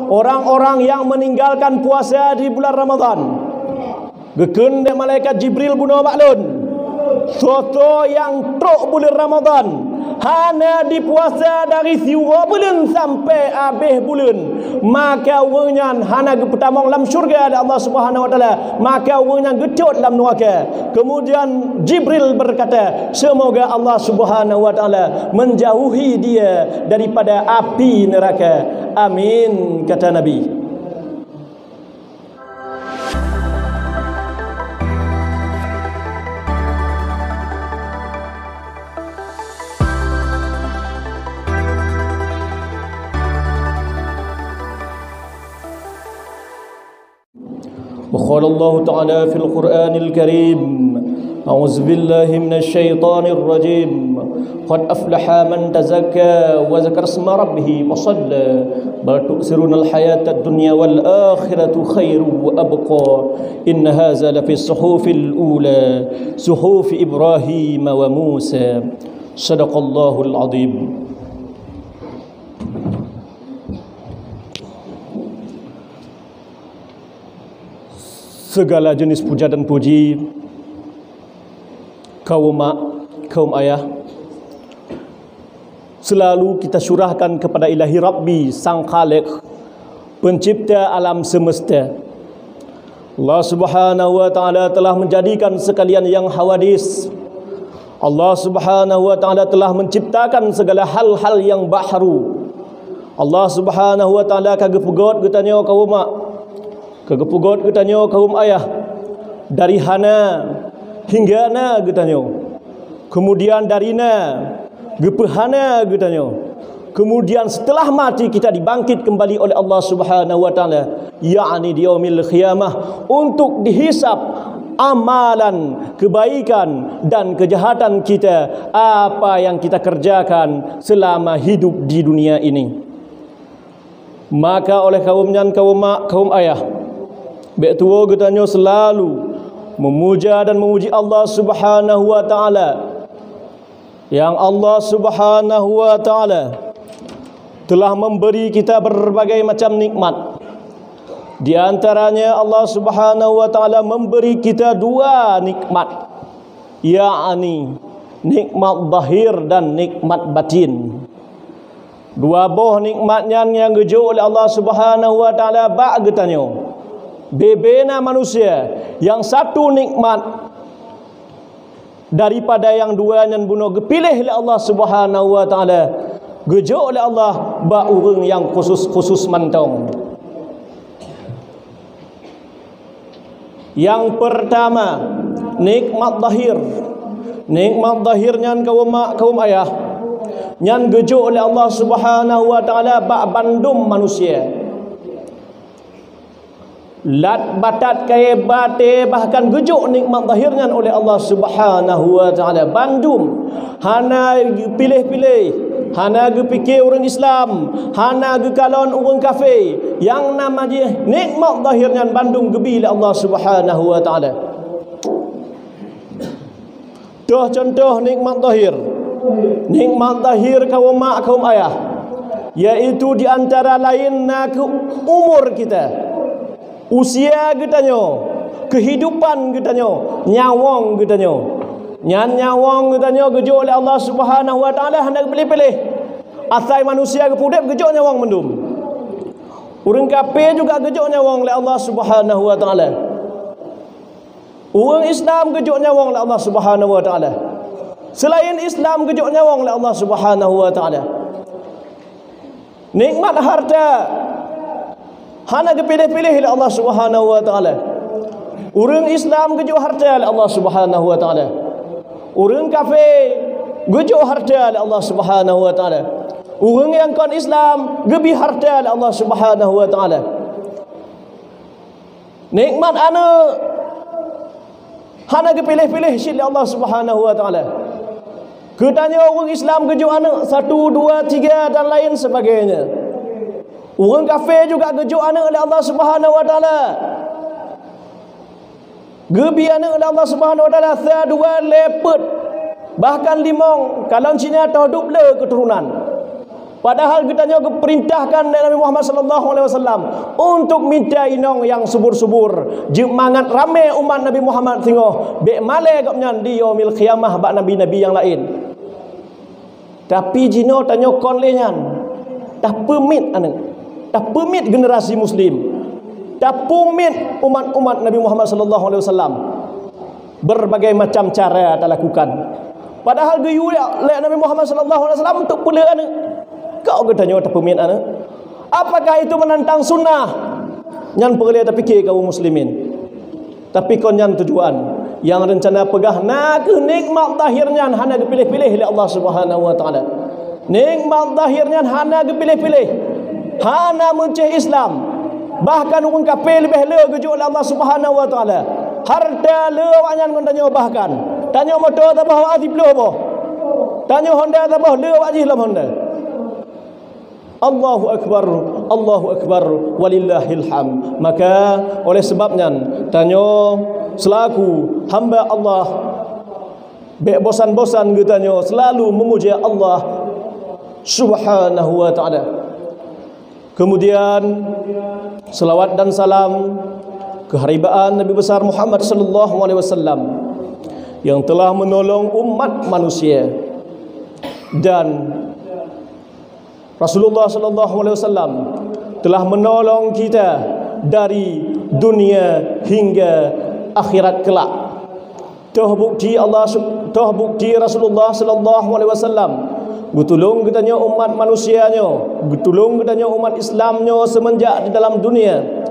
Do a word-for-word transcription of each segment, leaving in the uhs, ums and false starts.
Orang-orang yang meninggalkan puasa di bulan Ramadan, geukheun lé malaikat Jibril bunoe bak lôn, soe-soe nyang trok buleuen Ramadan hana dipuasa dari siuroe buleuen sampai abéh buleuen, maka ureuëng nyan hana geupeutamong lam syurga lé Allah Subhanahu wa Taala, maka ureuëng nyan geucot lam neuraka. Kemudian Jibril berkata, "Semoga Allah Subhanahu wa Taala menjauhi dia daripada api neraka." Amin, kata Nabi. وقال الله تعالى في القرآن الكريم: أعوذ بالله من الشيطان الرجيم. قد أفلح من تزكى وذكر اسم ربه فصلى. بل تؤثرون الحياة الدنيا والآخرة خير وأبقى. إن هذا لفي الصحف الأولى، صحف إبراهيم وموسى. صدق الله العظيم. Segala jenis puja dan puji, kaum mak, kaum ayah, selalu kita syurahkan kepada Ilahi Rabbi, Sang Khaliq, Pencipta alam semesta. Allah Subhanahu wa Taala telah menjadikan sekalian yang hawadis. Allah Subhanahu wa Taala telah menciptakan segala hal-hal yang bahru. Allah Subhanahu wa Taala ka geupeugot geutanyoe kaum mak, ka geupeugot geutanyoe kaum ayah, dari hana hingga na geutanyoe. Kemudian dari na geupeuhana geutanyoe. Kemudian setelah mati kita dibangkit kembali oleh Allah Subhanahu wa Taala, yakni di yaumil qiyamah, untuk dihisab amalan kebaikan dan kejahatan kita, apa yang kita kerjakan selama hidup di dunia ini. Maka oleh kaum nyan, kaum mak, kaum ayah, bék tuwoe geutanyoe selalu memuja dan memuji Allah Subhanahu wa Taala, yang Allah Subhanahu wa Taala telah memberi kita berbagai macam nikmat. Di antaranya, Allah Subhanahu wa Taala memberi kita dua nikmat, yakni nikmat zahir dan nikmat batin. Dua boh nikmat nyan nyang geujok lé Allah Subhanahu wa Taala bak geutanyoe. Bubena manusia, nyang satu nikmat daripada nyang dua nyan bunoe geupiléh lé Allah Subhanahu wa Taala, geujok lé Allah bak ureuëng nyang khusus-khusus mantong. Nyang peurtama, nikmat zahir. Nikmat zahir nyan kaum mak, kaum ayah, nyan geujok lé Allah Subhanahu wa Taala bak bandum manusia. Lat batat kayée batée bahkan geujok nikmat zahir nyan oleh Allah Subhanahu wa Taala bandum. Hana geupiléh-piléh, hana geupike ureuëng Islam, hana geukalon ureuëng kafé. Nyang nama jih nikmat zahir nyan bandum geubi lé Allah Subhanahu wa Taala. Toh contoh nikmat zahir. Nikmat zahir kaum mak, kaum ayah, yaitu di antara lain na keu umur kita. Usia geutanyoe, kehidupan geutanyoe, nyawöng geutanyoe. Nyan nyawöng geutanyoe geujok lé Allah Subhanahu wa Taala hana geupiléh-piléh. Asai manusia geupeuudeb geujok nyawöng mandum. Ureuëng kafé juga geujok nyawöng lé Allah Subhanahu wa Taala. Ureuëng Islam geujok nyawöng lé Allah Subhanahu wa Taala. Seulaén Islam geujok nyawöng lé Allah Subhanahu wa Taala. Nikmat harta hana geupiléh-piléh lé Allah Subhanahu wa Taala. Ureuëng Islam geujok harta lé Allah Subhanahu wa Taala. Ureuëng kafé geujok harta lé Allah Subhanahu wa Taala. Ureuëng nyang kon Islam geubi harta lé Allah Subhanahu wa Taala. Nikmat aneuëk hana geupiléh-piléh cit lé Allah Subhanahu wa Taala. Geutanyoe ureuëng Islam geujok aneuëk satu, dua, tiga dan lain sebagainya. Ureuëng kafé juga geujok aneuëk lé Allah Subhanahu wa Taala. Geubi aneuëk lé Allah Subhanahu wa Taala sa, dua, lhée, peuet, bahkan limong, kalon cit nyan toh dub le keuturonan. Padahal geutanyoe geupeurintahkan lé Nabi Muhammad sallallahu alaihi wasallam untuk minta inong nyang subur-subur, jeuet mangat ramé umat Nabi Muhammad singoh bék malée gobnyan di yaumil qiyamah bak nabi-nabi nyang laén. Tapi jinoe tanyoe kon lé nyan, tapeumiet aneuk, tapeumiet generasi muslim, tapeumiet umat-umat Nabi Muhammad sallallahu alaihi wasallam. Berbagai macam cara talakukan. Padahal geuyue lé Nabi Muhammad sallallahu alaihi wasallam untuk peuleueh aneuk. Kok geutanyoe tapeumiet aneuk? Apakah itu menantang sunnah? Nyan peureulée tapike kaum muslimin. Tapi kon nyan tujuan. Nyang reuncana peugah na kheueh nikmat zahir nyan hana geupiléh-piléh lé Allah Subhanahu wa Taala. Nikmat zahir nyan hana geupiléh-piléh, hana meucéh Islam. Bahkan ureuëng kafé leubeh le geujok lé Allah Subhanahu wa Taala. Harta le awaknyan ngon tanyoe bahkan. Tanyoe moto saboh awak jih ploh boh. Tanyoe honda saboh le awak jih lom honda. Allahu Akbar, Allahu Akbar, walillahil hamd. Maka, oleh sebab nyan, tanyoe selaku hamba Allah, bék bosan-bosan geutanyoe selalu meumuji Allah Subhanahu wa Taala. Kemudian, selawat dan salam keuharibaan Nabi Besar Muhammad sallallahu alaihi wasallam yang telah menolong umat manusia, dan Rasulullah sallallahu alaihi wasallam telah menolong kita dari dunia hingga akhirat kelak. Toh bukti Allah, toh bukti Rasulullah sallallahu alaihi wasallam geutulông geutanyoe umat manusia nyoe, geutulông geutanyoe umat Islam nyoe seumenjak di dalam dunia.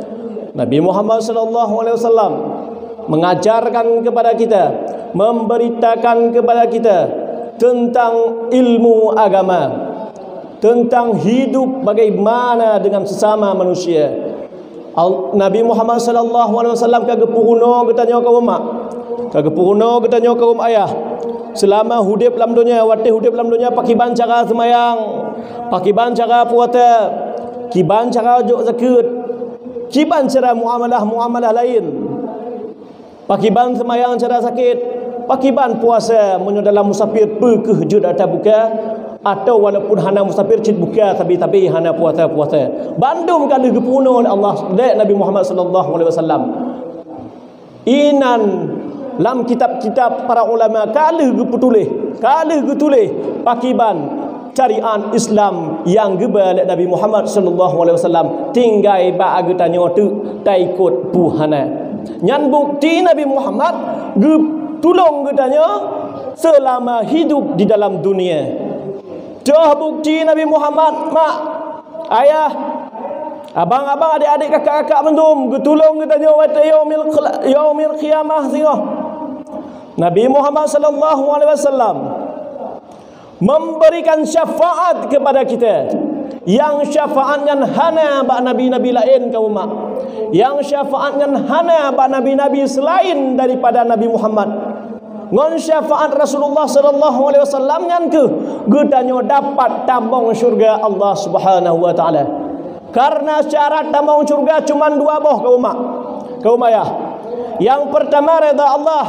Nabi Muhammad sallallahu alaihi wasallam mengajarkan kepada kita, memberitakan kepada kita tentang ilmu agama, tentang hidup bagaimana dengan sesama manusia. Al-, Nabi Muhammad sallallahu alaihi wasallam ka geupeurunoe geutanyoe kaum mak, ka geupeurunoe geutanyoe kaum ayah. Seulama udeb lam donya, watée udeb lam donya, pakiban cara seumayang, pakiban cara puasa, kiban cara jok zakeuet, kiban cara muamalah-muamalah laén. Pakiban seumayang cara sakét, pakiban puasa meunyoe dalam musafir peu kheueh jeuet ata buka, atawa walaupun hana musafir cit buka sabe-sabe hana puasa-puasa. Bandum ka lheueh geupeurunoe lé Allah, lé Nabi Muhammad sallallahu alaihi wasallam. Inan lam kitab-kitab para ulama ka lheueh geupeutuléh, ka lheueh geutuléh pakiban syariat Islam nyang geuba lé Nabi Muhammad sallallahu alaihi wasallam tinggai bak geutanyoe teuk taikot peu hana. Nyan bukti Nabi Muhammad geutulông geutanyoe seulama hidup di dalam dunia. Toh bukti Nabi Muhammad, mak, ayah, abang-abang, adik-adik, kakak-kakak mandum geutulông geutanyoe watée yaumil, yaumil qiyamah singoh. Nabi Muhammad sallallahu alaihi wasallam memberikan syafaat kepada kita. Yang syafaat nyan hana bak nabi-nabi laén kaum mak. Yang syafaat nyan hana bak nabi-nabi selain daripada Nabi Muhammad. Ngon syafaat Rasulullah sallallahu alaihi wasallam nyan kheueh geutanyoe dapat tamong syurga Allah Subhanahu wa Taala. Karena syarat tamong syurga cuma dua boh kaum mak, kaum ayah. Yang pertama reda Allah,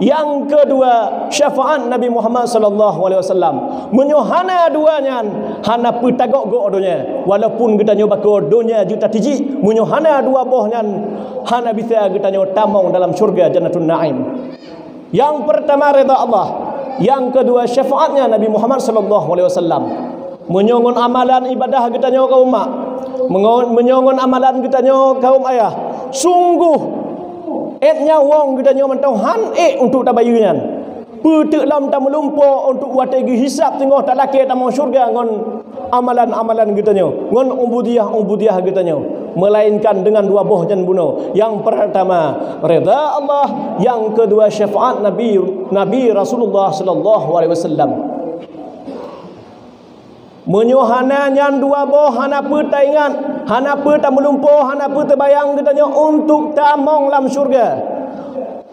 yang kedua syafaat Nabi Muhammad sallallahu alaihi wasallam. Meunyoe hana dua nyan, hana peue tagok-gok donya. Walaupun geutanyoe bako donya juta tiji, meunyoe hana dua boh nyan, hana bisa geutanyoe tamong dalam syurga Jannatun Naim. Yang pertama reda Allah, yang kedua syafaatnya Nabi Muhammad sallallahu alaihi wasallam. Meunyoe ngon amalan ibadah geutanyoe kaum mak, meungo-, meunyoe ngon amalan geutanyoe kaum ayah, sungguh ék nyawöng geutanyoe mantong han ék untuk tabayeue nyan. Peuteuk lom tameulumpo untuk watée geuhisab teungoh talakée tamong syurga ngon amalan-amalan geutanyoe, ngon ubudiyah-ubudiyah geutanyoe, melainkan dengan dua boh nyan bunoe. Yang pertama reda Allah, yang kedua syafaat Nabi, Nabi Rasulullah sallallahu alaihi wasallam. Meunyoe hana nyan dua boh, hana peue taingat, hana peue tameulumpo, hana peue teubayang geutanyoe untuk tamong lam syurga.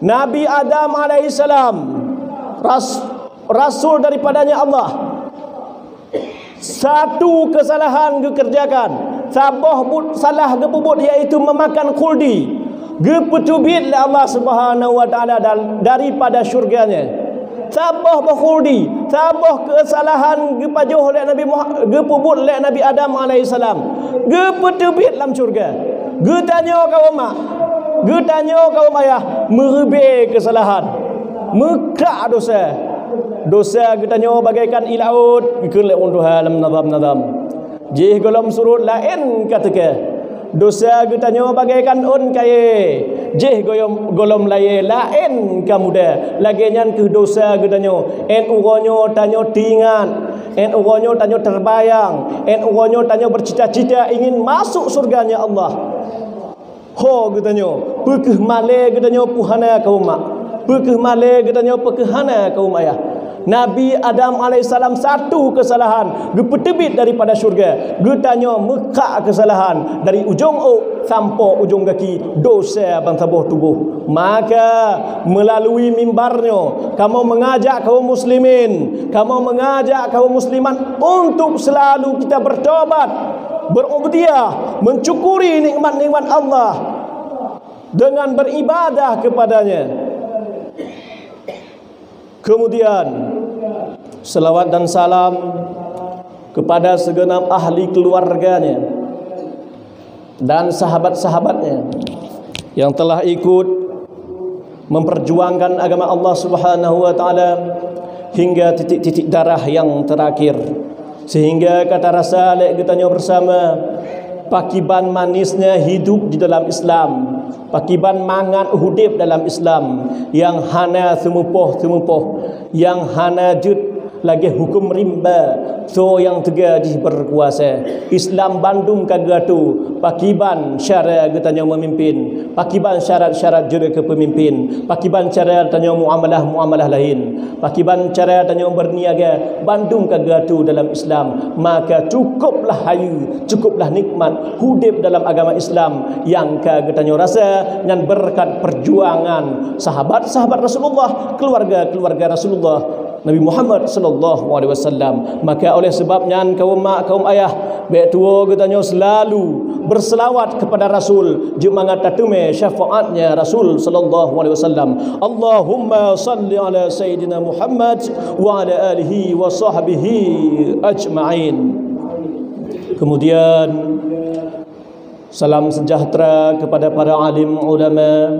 Nabi Adam alaihissalam, ras-, rasul daripadanya Allah, satu kesalahan geukeureujakan, saboh buet salah geupeubuet, yaitu memakan khuldi, geupeuteubiet lé Allah Subhanahu wa Taala dal-, daripada syurga-Nya. Saboh boh khuldi, saboh keusalahan geupajoh lé Nabi Muha-, geupeubuet lé Nabi Adam alaihissalam, geupeuteubiet lam syeuruga. Geutanyoe kaum mak, geutanyoe kaum ayah, meureubée keusalahan, meukrak dosa. Dosa geutanyoe bagaikan ié laôt, geukheun lé ureuëng tuha lam nazam-nazam. Jih gohlom surot laén ka teuka. Dosa geutanyoe bagaikan ôn kayée, jih goyom-, gohlom layée laén ka muda. Lagée nyan kheueh dosa geutanyoe. Ét uroe nyoe tanyoe teuingat, ét uroe nyoe tanyoe teubayang, ét uroe nyoe tanyoe beucita-cita ingin masôk syeuruga-Nya Allah. Ho geutanyoe, peu kheueh malée geutanyoe peu hana kaum mak? Peu kheueh malée geutanyoe peu kheueh hana kaum ayah? Nabi Adam alaihissalam satu keusalahan, geupeuteubiet daripada syeuruga. Geutanyoe meukrak keusalahan dari ujong ôk sampoe ujong gaki, dosa ban saboh tuboh. Maka, meulalui mimbar nyoe, kamoe meungajak kaum muslimin, kamoe meungajak kaum muslimat untuk selalu kita bertobat, berubudiyah, mensyukuri nikmat-nikmat Allah dengan beribadah kepada-Nya. Kemudian, selawat dan salam kepada segenap ahli keluarganya dan sahabat-sahabatnya yang telah ikut memperjuangkan agama Allah Subhanahu wa Taala hingga titik-titik darah yang terakhir, sehingga ka tarasa lé geutanyoe bersama pakiban manisnya hidup di dalam Islam, pakiban mangat udeb dalam Islam, nyang hana seumupoh-seumupoh, nyang hana jeuet lagée huköm rimba, soe nyang teuga jih berkuasa. Islam bandum ka geuatoe, pakiban syara geutanyoe meumimpin, pakiban syarat-syarat jeuet keu peumimpin, pakiban cara tanyoe muamalah-muamalah laén, pakiban cara tanyoe beurniaga, bandum ka geuatoe dalam Islam. Maka cukuplah hayeue, cukuplah nikmat udeb dalam agama Islam nyang ka geutanyoe rasa nyan beureukat perjuangan sahabat-sahabat Rasulullah, keluarga-keluarga Rasulullah, Nabi Muhammad sallallahu alaihi wasallam. Maka oleh sebab nyan, kaum mak, kaum ayah, bék tuwoe geutanyoe selalu berselawat kepada Rasul, jeuet mangat tateumé syafaatnya Rasul sallallahu alaihi wasallam. Allahumma salli ala Sayyidina Muhammad wa ala alihi wa sahbihi ajma'in. Kemudian, salam sejahtera kepada para alim ulama,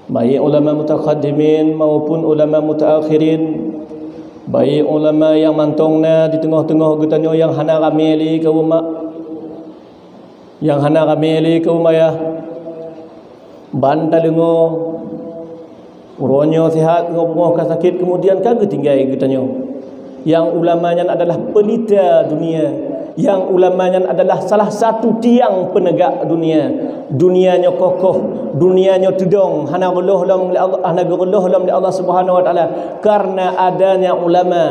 baik ulama mutakaddimin maupun ulama mutaakhirin, baik ulama nyang mantong na di teungoh-teungoh geutanyoe nyang hana ramé lé kaum mak, nyang hana ramé lé kaum ayah, ban tadeungoe, uroe nyoe sihat, ngon beungoh ka sakét, kemudian ka geutinggai geutanyoe. Nyang ulama nyan adalah pelita dunia. Nyang ulama nyan adalah salah satu tiang peunegak dunia. Dunia nyoe kokoh, dunia nyoe teudong, hana geureuloh lom lé Allah, hana geureuloh lom lé Allah Subhanahu wa Taala karena adanya ulama.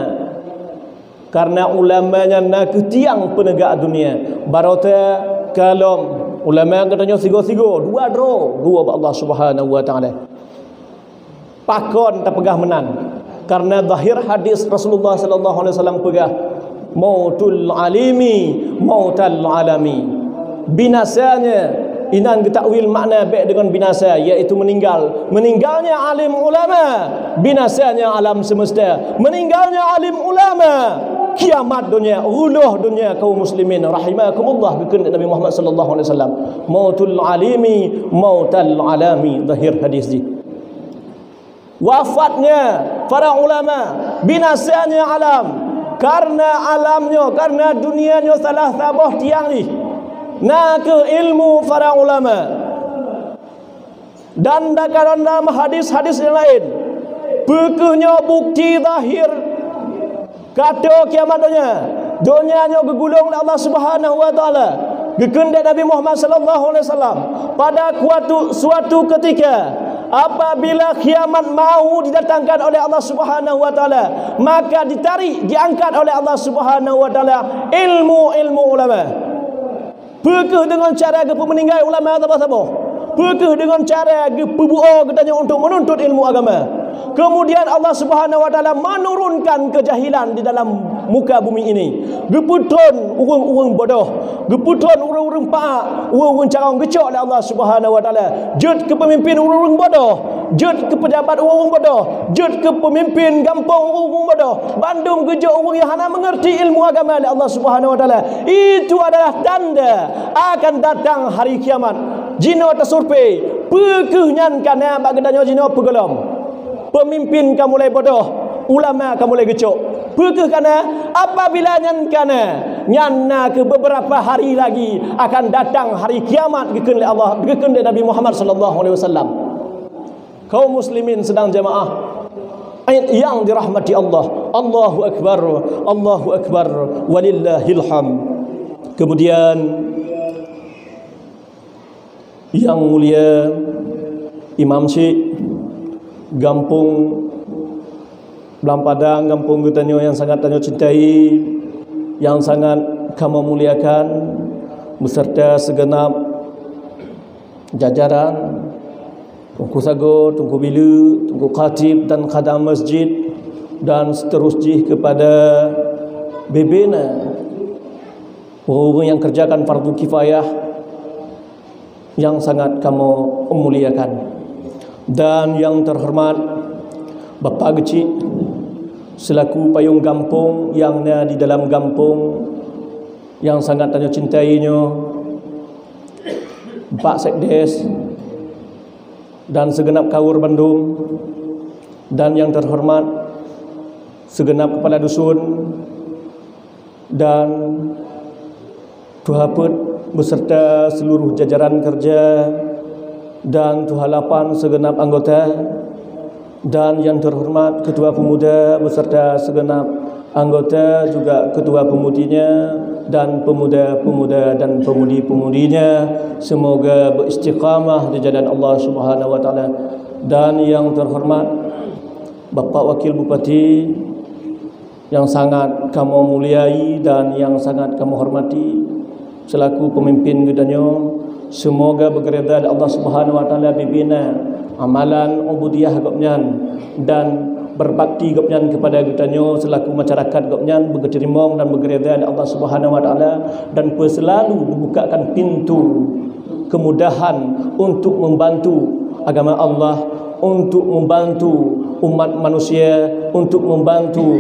Karena ulama nyan na kheueh tiang peunegak dunia. Barô teuka lom ulama geutanyoe sigoe-sigoe, dua droe geuwoe bak Allah Subhanahu wa Taala. Pakon tapeugah meunan? Karena zahir hadis Rasulullah sallallahu alaihi wasallam peugah, "Mautul alimi, mautal alami." Binasanya, inan geutakwil makna bék deungon binasa, yaitu meninggal. Meninggalnya alim ulama, binasanya alam semesta. Meninggalnya alim ulama, kiamat dunia, reuloh dunia kaum muslimin. Rahimakumullah, geukheun Nabi Muhammad sallallahu alaihi wasallam. Mautul alimi, mautal alami. Zahir hadis jih. Wafatnya para ulama, binasanya alam. Karena alam nyoe, karena dunia nyoe salah saboh tiang jih, na kheueh ilmu para ulama. Dan dakaran dalam hadis-hadis nyang laén, peu kheueh nyoe bukti zahir ka toe kiamat donya. Donya nyoe geugulong lé Allah Subhanahu wa Taala. Geukheun lé Nabi Muhammad sallallahu alaihi wasallam, pada kuatu-, suatu ketika, apabila kiamat mau didatangkan oleh Allah Subhanahu wa Taala, maka ditarik, diangkat oleh Allah Subhanahu wa Taala ilmu-ilmu ulama. Peu kheueh deungon cara geupeumeuninggai ulama saboh-saboh? Peu kheueh deungon cara geupeubuoe geutanyoe untuk meununtut ilmu agama? Kemudian Allah Subhanahu wa Taala menurunkan kejahilan di dalam muka bumi ini. Geupeutron ureuëng-ureuëng bodoh, Geupeutrön ureuëng-ureuëng paak, ureuëng-ureuëng carông geucok lé Allah Subhanahu wa Taala. Jeuet keu peumimpin ureuëng-ureuëng bodoh, jeuet keu peujabat ureuëng-ureuëng bodoh, jeuet keu peumimpin gampông ureuëng-ureuëng bodoh. Bandum geujok ureuëng nyang hana meungerti ilmu agama lé Allah Subhanahu wa Taala. Itu adalah tanda akan datang hari kiamat. Jinoe tasurvei, peu kheueh nyan ka na bak geutanyoe jinoe peugohlom. Peumimpin ka mulai bodoh, ulama ka mulai geucok. Peu kheueh ka na? Apabila nyan ka na, nyan na keuh beberapa hari lagi akan datang hari kiamat, geukheun lé Allah, geukheun lé Nabi Muhammad sallallahu alaihi wasallam. Kaum muslimin sidang jamaah, ai, nyang dirahmati Allah. Allahu akbar, Allahu akbar, walillahil hamd. Kemudian, nyang mulia Imam Syik, gampông Blang Padang, gampông geutanyoe nyang sangat tanyoe cintai, nyang sangat kamoe muliakan, beserta segenap jajaran, Teungku Sagoe, Teungku Bileuk, Teungku Khatib dan khadam masjid, dan seterus jih kepada bebena ureuëng-ureuëng nyang kerjakan fardu kifayah nyang sangat kamoe muliakan. Dan nyang terhormat Bapak Geuchik selaku payong gampông nyang na di dalam gampông nyang sangat tanyoe cintai nyoe, Pak Sekdes, dan segenap kaur bandum, dan nyang terhormat segenap kepala dusun, dan Tuha Peuet beserta seluruh jajaran kerja, dan Tuha Lapan segenap anggota, dan yang terhormat Ketua Pemuda beserta segenap anggota, juga ketua pemudinya dan pemuda-pemuda dan pemudi-pemudinya, semoga beristiqamah di jalan Allah Subhanahu wa Taala. Dan yang terhormat Bapak Wakil Bupati, yang sangat kamoe muliai dan yang sangat kamoe hormati, selaku pemimpin geutanyoe, semoga beugeureda lé Allah Subhanahu wa Taala bibina amalan ubudiyah gobnyan dan berbakti gobnyan kepada geutanyoe selaku masyarakat gobnyan, beugeuteurimong dan beugeureda lé Allah Subhanahu wa Taala, dan peuselalu dibukakan pintu kemudahan untuk membantu agama Allah, untuk membantu umat manusia, untuk membantu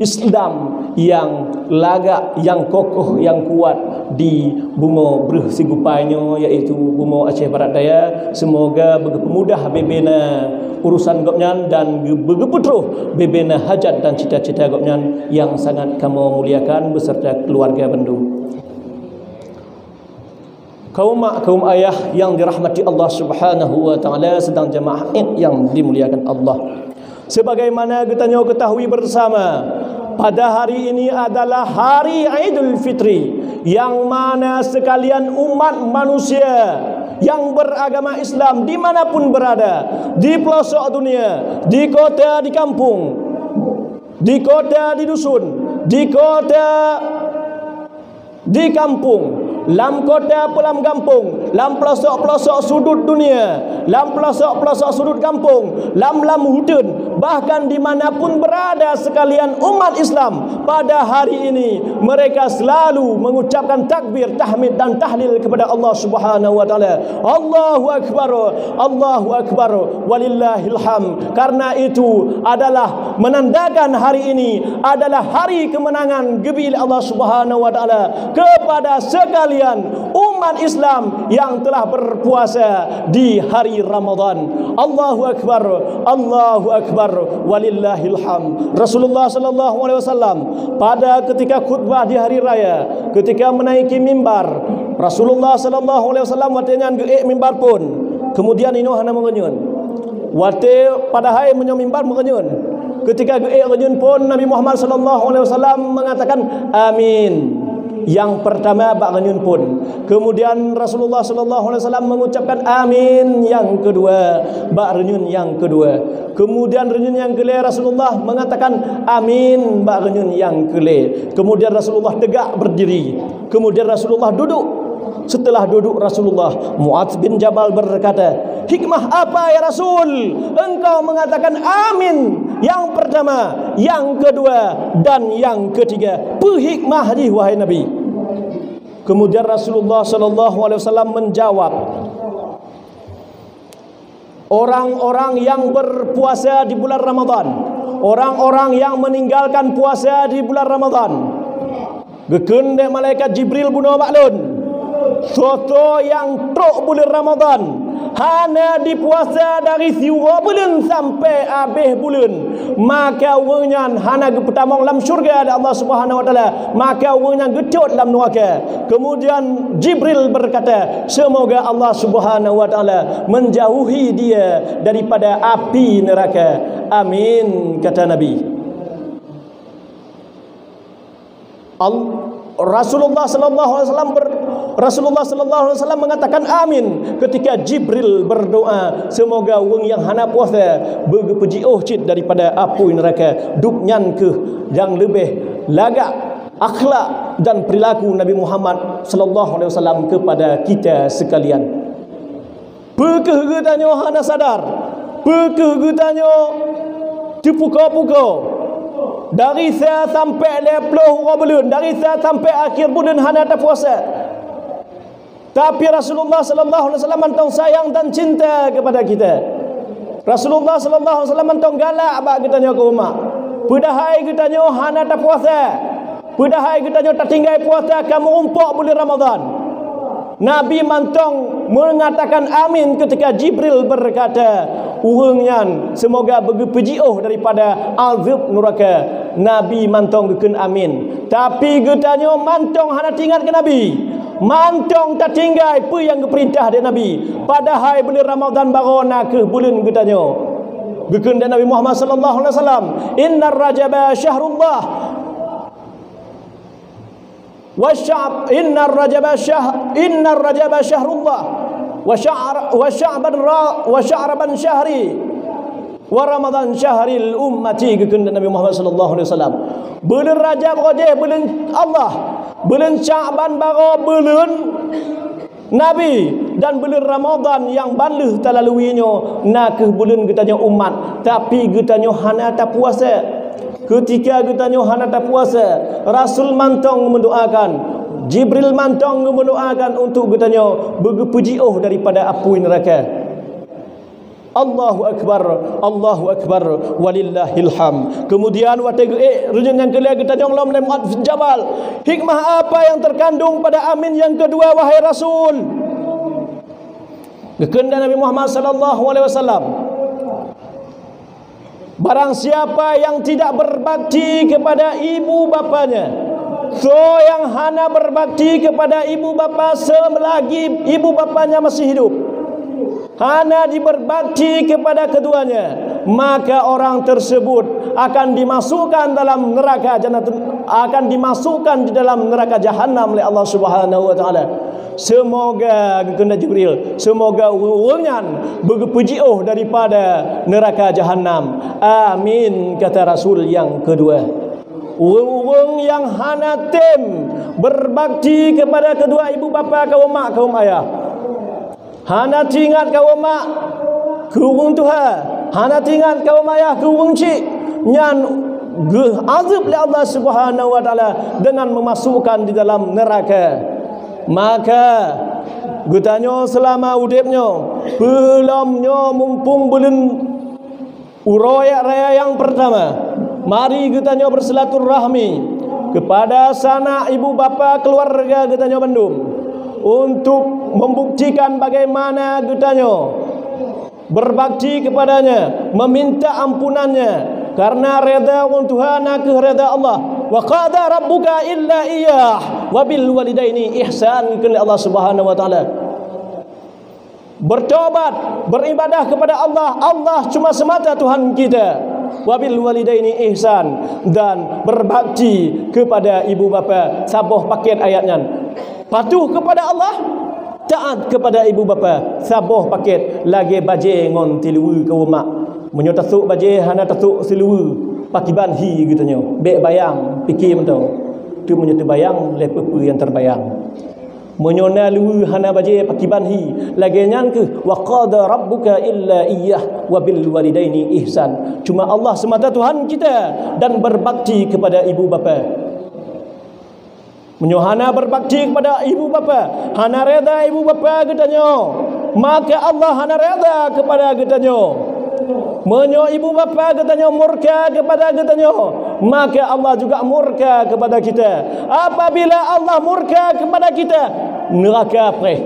Islam yang lagak, yang kokoh, yang kuat di bumoe breuh sigupai nyoe, yaitu bumoe Aceh Barat Daya. Semoga beugeupeumudah bebena urusan gobnyan dan geu-, beugeupeutroh bebena hajat dan cita-cita gobnyan yang sangat kamoe muliakan beserta keluarga bandum. Kaum mak, kaum ayah yang dirahmati Allah Subhanahu wa Taala, sidang jamaah Id yang dimuliakan Allah. Sebagaimana geutanyoe ketahui bersama, pada hari ini adalah hari Idul Fitri, yang mana sekalian umat manusia yang beragama Islam dimanapun berada, di pelosok dunia, di kota, di kampung, di kota, di dusun, di kota, di kampung, lam kota peulam gampông, lam pelosok-pelosok sudut dunia, lam pelosok-pelosok sudut gampông, lam-lam huteun, bahkan dimanapun berada sekalian umat Islam, pada hari ini mereka selalu mengucapkan takbir, tahmid dan tahlil kepada Allah Subhanahu wa Taala. Allahu Akbar, Allahu Akbar, walillahil hamd. Karena itu adalah menandakan hari ini adalah hari kemenangan geubri lé Allah Subhanahu wa Taala kepada sekalian umat Islam yang telah berpuasa di hari Ramadan. Allahu Akbar, Allahu Akbar, walillahil hamd. Rasulullah sallallahu alaihi wasallam pada ketika khutbah di hari raya, ketika menaiki mimbar, Rasulullah sallallahu alaihi wasallam watée nyan geuék mimbar phon. Kemudian inoe hana meureunyun. Watée padahai meunyoe mimbar meureunyun. Ketika geuék reunyeun phon, Nabi Muhammad sallallahu alaihi wasallam mengatakan, "Amin." Yang pertama bak reunyeun phon. Kemudian Rasulullah sallallahu alaihi wasallam mengucapkan, "Amin." Yang kedua, bak reunyeun yang kedua. Kemudian reunyeun yang keulhèe Rasulullah mengatakan, "Amin," bak reunyeun yang keulhèe. Kemudian Rasulullah tegak berdiri. Kemudian Rasulullah duduk. Setelah duduk Rasulullah, Muadz bin Jabal berkata, "Hikmah apa, ya Rasul, engkau mengatakan amin yang pertama, yang kedua, dan yang ketiga? Peu hikmah jih, wahai Nabi?" Kemudian Rasulullah sallallahu alaihi wasallam menjawab, orang-orang yang berpuasa di bulan Ramadan, orang-orang yang meninggalkan puasa di bulan Ramadan, geukheun lé malaikat Jibril bunoe bak lôn, soe-soe nyang trok buleuen Ramadan hana dipuasa dari siuroe buleuen sampai abéh buleuen, maka ureuëng nyan hana geupeutamong lam syurga lé Allah Subhanahu wa Taala, maka ureuëng nyan geutot lam neuraka. Kemudian Jibril berkata, "Semoga Allah Subhanahu wa Taala menjauhi dia daripada api neraka." Amin, kata Nabi. Al-, Rasulullah sallallahu alaihi wasallam ber-, Rasulullah sallallahu alaihi wasallam mengatakan amin ketika Jibril berdoa, semoga ureuëng nyang hana puasa beugeupeujiôh cit daripada apui neraka. Dubnyan kheueh nyang leubeh lagak akhlak dan perilaku Nabi Muhammad sallallahu alaihi wasallam kepada kita sekalian. Peu kheueh geutanyoe hana sadar? Peu kheueh geutanyoe teupuko-puko? Dari sa sampai lhée ploh uroe buleuen, dari sa sampai akhir buleuen hana tapuasa. Tapi Rasulullah sallallahu alaihi wasallam mantong sayang dan cinta kepada kita. Rasulullah sallallahu alaihi wasallam mantong galak bak geutanyoe kaum umat. Peudahai geutanyoe hana tapuasa. Peudahai geutanyoe tatinggai puasa ka meurumpok buleuen Ramadan. Nabi mantong mengatakan amin ketika Jibril berkata, "Ureuëng nyan semoga beugeupeujiôh daripada azab nuraka." Nabi mantong geukheun amin. Tapi geutanyoe mantong hana teuingat keu Nabi. Mantong tatinggai peue nyang geupeurintah lé Nabi. Padahai buleuen Ramadan baroe na kheueh buleuen geutanyoe. Geukheun lé Nabi Muhammad sallallahu alaihi wasallam, "Innar Rajaba syahrullah." Wa sya'b-, innar Rajaba syah-, innar Rajaba syahrullah, wa sya'ra-, wa sya'ban ra-, wa sya'raban syahri, wa Ramadan syahril ummati, geukheun Nabi Muhammad sallallahu alaihi wasallam. Buleuen Rajab roh jih buleuen Allah, buleuen Sya'ban baroe buleuen Nabi, dan buleuen Ramadan nyang ban lheueh talalui nyoe na kheueh buleuen geutanyoe umat, tapi geutanyoe hana tapuasa. Keutika geutanyoe hana tapuasa, Rasul mantong meudoakan, Jibril mantong geumeudoakan untuk geutanyoe beugeupeujiôh daripada apui neuraka. Allahu Akbar, Allahu Akbar, walillahil hamd. Kemudian watée geuék reunyeun nyang keulhée geutanyong lom lé Mu'adz bin Jabal, "Hikmah apa yang terkandung pada amin yang kedua, wahai Rasul?" Geukheun lé Nabi Muhammad sallallahu alaihi wasallam, "Barang siapa yang tidak berbakti kepada ibu bapanya, soe nyang hana berbakti kepada ibu bapa selagi ibu bapanya masih hidup, hana diberbakti kepada keduanya, maka orang tersebut akan dimasukkan dalam neraka jannatun, akan dimasukkan di dalam neraka jahanam oleh Allah Subhanahu wa Taala." Semoga, geukheun lé Jibril, semoga ureuëng nyan beugeupeujiôh daripada neuraka jahanam. Amin, kata Rasul nyang keudua. Ureuëng-ureuëng nyang hana tem berbakti kepada kedua ibu bapa, kaum mak, kaum ayah, hana teuingat kaum mak keu ureuëng tuha, hana teuingat kaum ayah keu ureuëng chik, nyan geuazeueb lé Allah Subhanahu wa Taala dengan memasukkan di dalam neraka. Maka geutanyoe seulama udeb nyoe, peulom nyoe mumpung buleuen uroe raya nyang peurtama, mari geutanyoe beusilaturahmi kepada sanak ibu bapa keuluwarga geutanyoe bandum untuk membuktikan bagaimana geutanyoe berbakti kepadanya, meminta ampunannya, karena reda ureuëng tuha na kheueh reda Allah. "Wa qada rabbuka illa iyyah, wa bil walidaini ihsan," kheun Allah Subhanahu wa Taala. Bertobat, beribadah kepada Allah, Allah cuma semata Tuhan kita. "Wa bil walidaini ihsan," dan berbakti kepada ibu bapa, saboh paket ayat nyan. Patuh kepada Allah, taat kepada ibu bapa, saboh paket lagée bajée ngon siluweue kaum mak. Meunyoe tasok bajée hana tasok siluweue, pakiban hi geutanyoe. Bék bayang, pike mantong. Tu meunyoe teubayang lé peue-peue nyang teubayang. Meunyoe na luweue hana bajée pakiban hi, lagée nyan kheueh, "Wa qada rabbuka illa iyyah wa bil walidaini ihsan." Cuma Allah semata Tuhan kita dan berbakti kepada ibu bapa. Meunyoe hana berbakti kepada ibu bapa, hana reda ibu bapa geutanyoe, maka Allah hana reda kepada geutanyoe. Meunyoe ibu bapa geutanyoe murka kepada geutanyoe, maka Allah juga murka kepada kita. Apabila Allah murka kepada kita, neraka preh.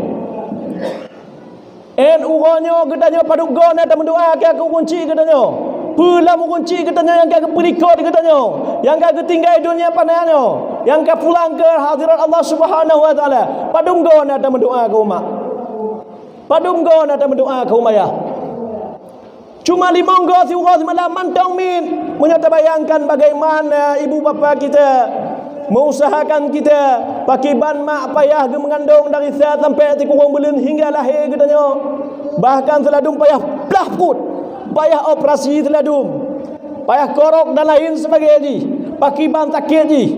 Ét uroe nyoe geutanyoe padub goe na tameudoa keu ureueng chik geutanyoe. Peue lam ureueng chik geutanyoe nyang ka geupeulikot geutanyoe, nyang ka geutinggai donya fana nyoe, nyang ka pulang keu hadirat Allah Subhanahu wa Taala. Padub goe na tameudoa keu umak. Padub goe na tameudoa keu umayah. Cuma limong goe siuroe simalam mantong miet. Meunyoe tabayangkan bagaimana ibu bapa kita meuusahakan kita, pakiban mak payah geumeungandong dari sa sampai sikureueng buleuen hingga lahé geutanyoe. Bahkan siladum payah plah pruet, payah operasi siladum, payah korok dan lain sebagainya jih, pakiban sakét jih.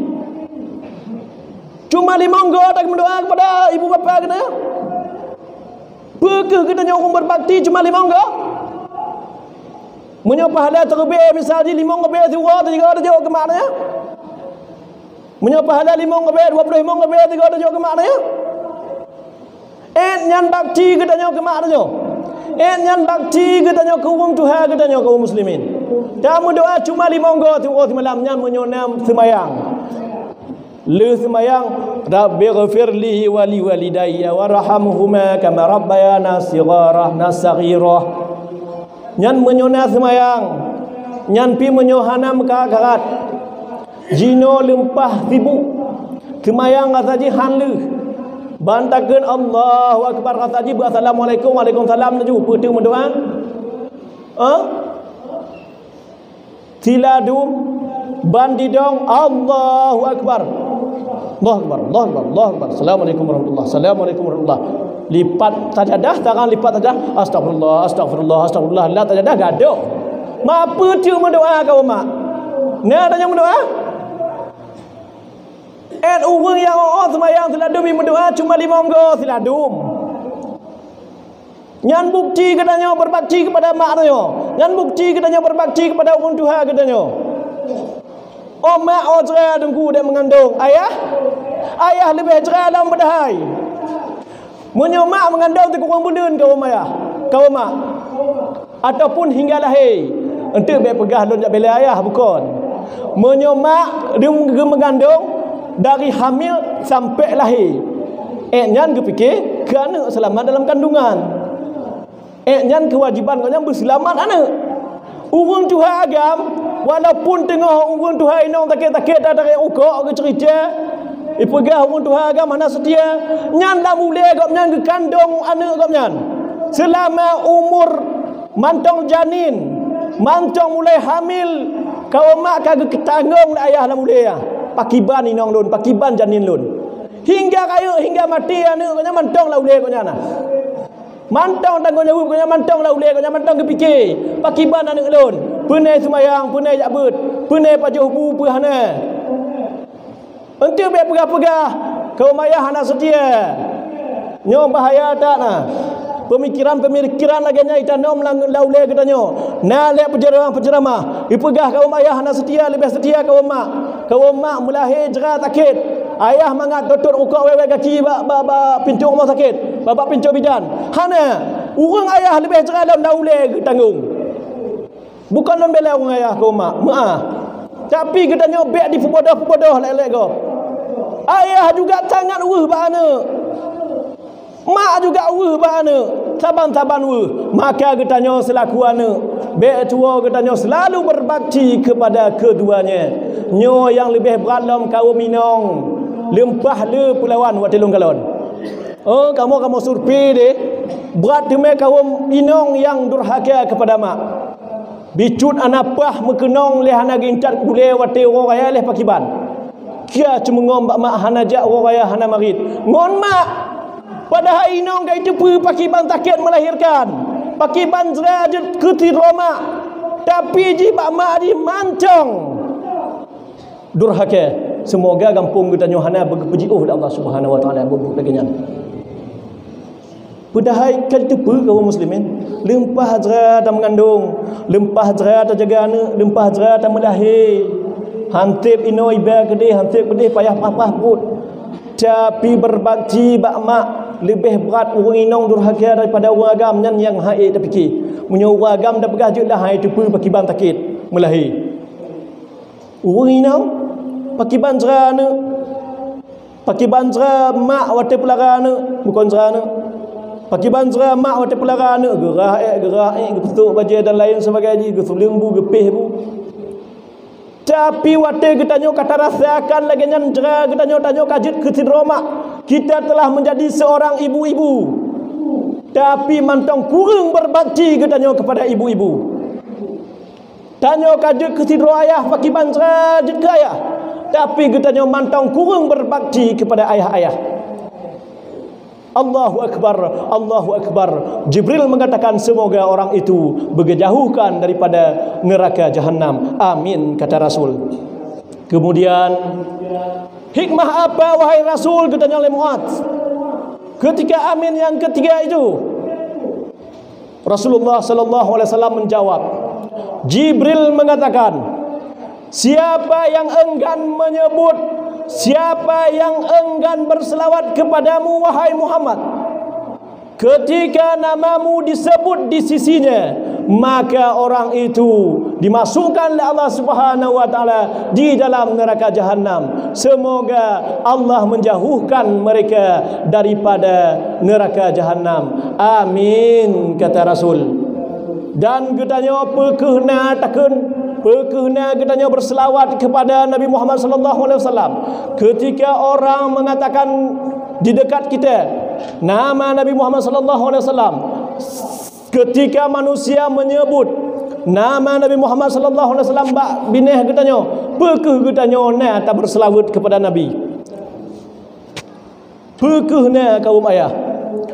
Cuma limong goe tameudoa kepada ibu bapa geutanyoe. Peu kheueh geutanyoe ureueng berbakti cuma limong goe? Meunyoe pahala teureubiet misal jih limong leubeh siuroe teuga tajok keu mak nyoe? Meunyoe pahala limong leubeh, dua ploh limong leubeh teuga tajok keu mak nyoe? Ét nyan bakti geutanyoe keu mak nyoe. Ét nyan bakti geutanyoe keu ureueng tuha geutanyoe kaum muslimin. Tameudoa cuma limong goe siuroe simalam nyan meunyoe na seumayang. Lheueh seumayang, "Rabbighfirli wa liwalidayya warhamhuma kama rabbayana shighara, na saghira." Nyan meunyoe na seumayang, nyan pih meunyoe hana meukarat-karat. Jinoe leumpah sibuk. Seumayang rasa jih han lheueh. Ban takheun Allahu Akbar rasa jih beu assalamualaikum, waalaikumsalam laju. Peue teuk meudoa? Ha? Siladum ban didong, Allahu Akbar. Allahu Akbar, Allahu Akbar, Allahu Akbar. Assalamualaikum warahmatullah, assalamualaikum warahmatullah. Lipat sajadah, tangan lipat sajadah. Astagfirullah, astagfirullah, astagfirullah. Lam sajadah gadoh. Ma peue teuk meudoa keu umat? Na tanyoe meudoa? Ét ureueng nyang oh seumayang siladum meudoa cuma limong goe siladum. Nyan bukti geutanyoe berbakti kepada mak tanyoe. Nyan bukti geutanyoe berbakti kepada ureueng tuha geutanyoe. Oh mak, oh jra teungku dek meungandong. Ayah? Ayah leubeh jra lom padahai. Meunyoe mak meungandong sikureueng buleuen keu umayah, keu mak, ataupun hingga lahé, enteuk bék peugah lôn jak bela ayah, bukon. Meunyoe mak geumeugandong dari hamil sampai lahé, ék nyan geupike keu aneuk seulamat dalam kandungan. Ék nyan keuwajiban gobnyan beuseulamat aneuk. Ureueng tuha agam, walaupun teungoh ureueng tuha inong sakét-sakét tatarek rukok geuceurita, ipeugah ureueng tuha agam hana seutia, nyan lam ulée gobnyan geukandong aneuk gobnyan. Seulama umur mantong janin, mantong mulai hamil, kaum mak ka geutanggong lé ayah lam ulée nyan. Pakiban inong lôn, pakiban janin lôn. Hingga rayeuk, hingga maté aneuk gobnyan mantong lam ulée gobnyan na. Mantong tanggong jaweueb gobnyan, mantong lam ulée gobnyan, mantong geupike, pakiban aneuk lôn, peue na seumayang, peue na jak beuet, peue na pajoh bu, peue hana. Enteuk bék peugah-peugah, kaum ayah hana seutia. Nyoe bahaya that na. Peumikiran-peumikiran lagée nyan itanom lam, lam ulée geutanyoe. Na lé peuceramah-peuceramah, ipeugah kaum ayah hana seutia, leubeh seutia kaum mak. Kaum mak meulahé jra sakét. Ayah mangat totôt rukok wèt-wèt gaki bak, bak, bak pintoe rumoh sakét, bak, bak pintoe bidan. Hana. Ureueng ayah leubeh jra lom lam ulée geutanggong. Bukon lôn bela ureueng ayah keu mak, meu'ah. Tapi geutanyoe bék dipeubodoh-peubodoh lé-lé gob. Ayah juga sangat weueh bak aneuk. Mak juga weueh bak aneuk, saban-saban weueh. Maka geutanyoe seulaku aneuk, bék tuwoe geutanyoe seulalu berbakti kepada keduanya. Nyoe nyang leubeh brat lom kaum inong, leumpah le peulawan watée lôn kalon. Oh, kamoe, kamoe survei deh, brat teumé kaum inong nyang durhaka kepada mak. Bicut hana paih meukeunong lé hana geuintat gulée watée uroe raya lé pakiban. Kia ceumeungon bak mak hana jak uroe raya hana marit. Ngon mak, padahai inong ka jiteupeue pakiban sakét melahirkan, pakiban jra jeuet keu sidroe mak, tapi jih bak mak jih mantong. Durhaka, seumoga gampông geutanyoe hana beugeupeujeuôh lé Allah Subhanahu wa Taala buet-buet lagée nyan. Padahai ka jiteupeue kaum muslimin, leumpah jra tameungandong, leumpah jra tajaga aneuk, leumpah jra tameulahé. Hantéb inoe iba keudeh, hantéb keudeh payah pah-pah buet. Tapi berbakti bak mak leubeh brat ureuëng inong durhaka daripada ureuëng agam, nyan nyang han ék tapike. Meunyoe ureuëng agam tapeugah jeuet lah, hai teupeue pakiban sakét meulahé. Ureuëng inong pakiban cara aneuëk, pakiban cara mak watée peulara aneuëk, bukon cara aneuëk. Pakiban cara mak watée peulara aneuëk, geurah ék, geurah ék, geupeutrok bajée dan lain sebagainya, geusuleung bu, geupéh bu. Tapi watée geutanyoe ka tarasakan lagée nyan cara geutanyoe, tanyoe ka jeuet keu sidroe mak, kita telah menjadi seorang ibu-ibu. Tapi mantong kureueng berbakti geutanyoe kepada ibu-ibu. Tanyoe ka jeuet keu sidroe ayah pakiban cara jeuet keu ayah, tapi geutanyoe mantong kureueng berbakti kepada ayah-ayah. Allahu Akbar, Allahu Akbar. Jibril mengatakan, "Semoga orang itu begeujauhkan daripada neraka Jahannam." Amin, kata Rasul. Kemudian, hikmah apa, wahai Rasul, geutanyong lé Muaz, ketika amin yang ketiga itu? Rasulullah sallallahu alaihi wasallam menjawab, Jibril mengatakan, "Siapa yang enggan menyebut, siapa yang enggan berselawat kepadamu, wahai Muhammad, ketika namamu disebut di sisinya, maka orang itu dimasukkan oleh Allah Subhanahu wa Taala di dalam neraka Jahannam. Semoga Allah menjauhkan mereka daripada neraka Jahannam. Amin," kata Rasul. Dan geutanyoe peu kheueh na takheun, peu kheueh na geutanyoe berselawat kepada Nabi Muhammad sallallahu alaihi wasallam. Ketika orang mengatakan di dekat kita nama Nabi Muhammad sallallahu alaihi wasallam, ketika manusia menyebut nama Nabi Muhammad sallallahu alaihi wasallam bak binéh geutanyoe, peu kheueh geutanyoe na taberselawat kepada Nabi? Peu kheueh na kaum ayah?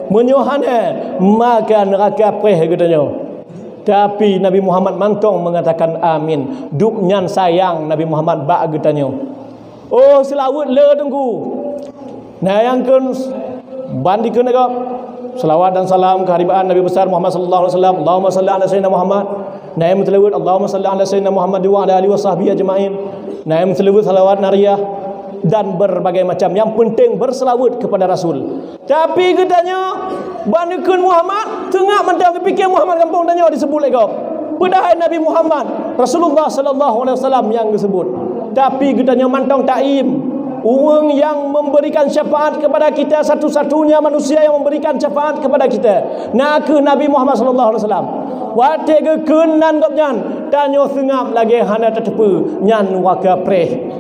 Meunyoe hana, maka neuraka preh geutanyoe. Tapi Nabi Muhammad mantong mengatakan amin. Dum nyan sayang Nabi Muhammad bak geutanyoe. Oh, seulaweuet le Teungku. Nah, nyang kheun ban dikheun lagée selawat dan salam keuharibaan Nabi besar Muhammad sallallahu alaihi wasallam. Allahumma salli ala sayyidina Muhammad. Nah, nyang meuseulaweuet, Allahumma salli ala sayyidina Muhammad wa ala alihi wa sahbihi ajma'in. Nah, nyang meuseulaweuet salawat nariyah dan berbagai macam. Yang penting berselaweuet kepada Rasul. Tapi geutanyoe ban dikheun Muhammad, teungak mantong geupike Muhammad gampông tanyoe disebut lé gob. Padahai Nabi Muhammad, Rasulullah sallallahu alaihi wasallam nyang geusebut. Tapi geutanyoe mantong taim. Ureuëng nyang memberikan syafaat kepada kita, satu-satunya manusia yang memberikan syafaat kepada kita, na kheueh Nabi Muhammad sallallahu alaihi wasallam. Watée geukheun nan gobnyan, tanyoe seungab lagée hana tateupeue, nyan waka preh.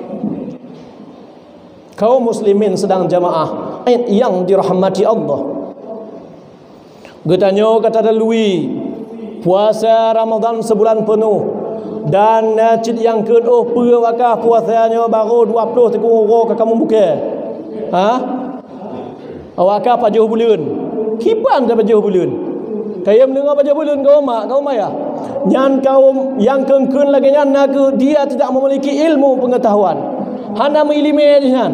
Kaum muslimin sidang jamaah nyang dirahmati Allah. Geutanyoe ka tadalui puasa Ramadan sibulan peunoh, dan na cit nyang kheun, "Oh, peue wakah puasa nyoe barô dua ploh sikureueng uroe ka kamoe buka?" Ha? Awak ka pajoh buleuen. Kiban ka pajoh buleuen. Kayém deungoe pajoh buleuen kaum mak, kaum ayah. Nyan kaum nyang kheun-kheun lagée nyan na kheueh dia tidak memiliki ilmu pengetahuan. Hana meuiéleumé jih nyan.